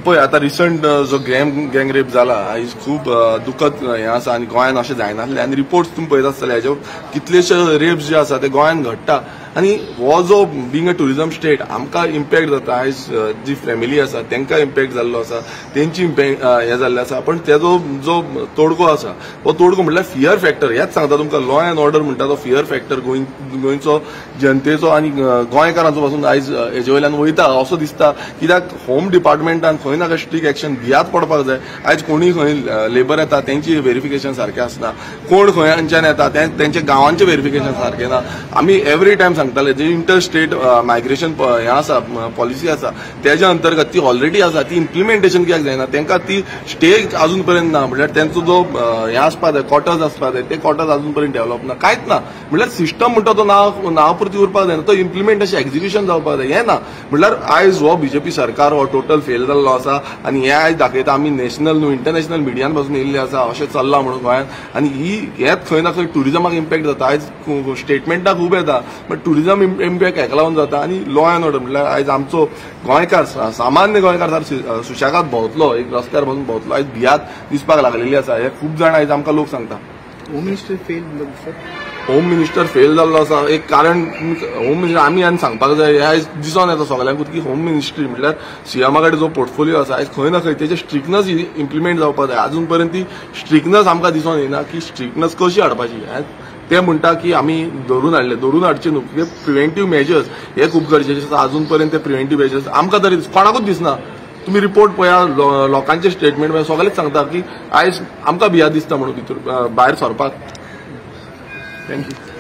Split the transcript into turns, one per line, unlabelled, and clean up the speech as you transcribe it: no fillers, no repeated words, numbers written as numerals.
पळय आतां रिसंट जो गँग रेप जाला आयज खूब दुखद हें आसा आनी गोंयान अशें जायनासलें आनी रिपोर्ट्स तुमी पळयत आसतले हेजे कितलेशे रेप्स जे आसा ते गोंयान घडटा आनी हो जो बींग अ ट्युरिजम स्टेट आमकां इम्पॅक्ट जाता. आयज जी फॅमिली आसा तांकां इम्पॅक्ट जाल्लो आसा, तेंची इम्पॅक्ट हें जाल्लें आसा. पण तेजो जो तोडको आसा हो तोडको म्हटल्यार फियर फॅक्टर. हेंच सांगता तुमकां, लॉ एंड ऑर्डर म्हणटा तो फियर फॅक्टर गोंयचो जनतेचो आनी गोंयकारांचो पासून आयज हेजे वयल्यान वयता असो दिसता. कित्याक होम डिपार्टमेंटान खंय ना खंय स्ट्रीक एक्शन भियात पडपाक जाय. आयज कोणूय खंय लेबर येता तेंची व्हेरिफिकेशन सारकें आसना, कोण खंयच्यान येता तेंच्या गांवांचें व्हेरिफिकेशन सारकें ना. आमी एवरी टायम सांगताले जे इंटर स्टेट मायग्रेशन हें आसा, पॉलिसी आसा तेज्या अंतर्गत ती ऑलरेडी आसा, ती इम्प्लिमेंटेशन कित्याक जायना, तांकां ती स्टे अजून पर्यंत ना. म्हळ्यार तेंचो जो हें आसपा जाय, क्वॉर्टर्स आसपा जाय, ते क्वॉर्टर्स अजून पर्यंत डेव्हलप ना, कांयच ना. म्हळ्यार सिस्टम म्हणटा तो नांव पुरती उरपाक जायना, तो इम्प्लिमेंटेशन एक्झिक्युशन जावपाक जाय, हें ना. म्हळ्यार आयज हो बीजेपी सरकार हो टोटल फेल जाल्लो आसा आनी हें आयज दाखयता आमी नॅशनल न्हू इंटरनॅशनल मिडियान पासून येयल्ले आसा अशें चल्लां म्हणून गोंयांत. आनी ही हेंच खंय ना खंय ट्युरिजमाक इम्पॅक्ट जाता. आयज स्टेटमेंटां खूब येता बट ट्युरिजम इम्पॅक्ट हेका लागून जाता. आनी लॉ एंड ऑर्डर म्हळ्यार आयज आमचो गोंयकार, सामान्य गोंयकार सुशेगाद भोंवतलो, एक रस्त्यार बसून भोंवतलो, आयज भियात दिसपाक लागलेली आसा. हे खूब जाण आयज आमकां लोक सांगता.
होम मिनिस्टर फेल म्हणटा,
होम मिनिस्टर फेल जाल्लो आसा एक कारण होम मिनिस्टर आमी आनी सांगपाक जाय. हें आयज दिसोन येता सगल्यांकूच की होम मिनिस्ट्री म्हटल्यार सीएमा कडेन जो पोर्टफोलियो आसा आयज खंय ना खंय तेजे स्ट्रिकनस इम्प्लिमेंट जावपाक जाय. अजून पर्यंत ती स्ट्रिकनस आमकां दिसोन येना की स्ट्रिकनस कशी हाडपाची. ते म्हणटा की आमी धरून हाडले, धरून हाडचे न्हू, प्रिवेंटीव मेजर्स हे खूब गरजेचे आसा. अजून पर्यंत ते प्रिवेंटीव मेजर्स आमकां तरी कोणाकूच दिसना. तुमी रिपोर्ट पळया, लोकांचे स्टेटमेंट पळया, सगळेच सांगता की आयज आमकां भिया दिसता म्हणून भितर भायर सरपाक. Thank you.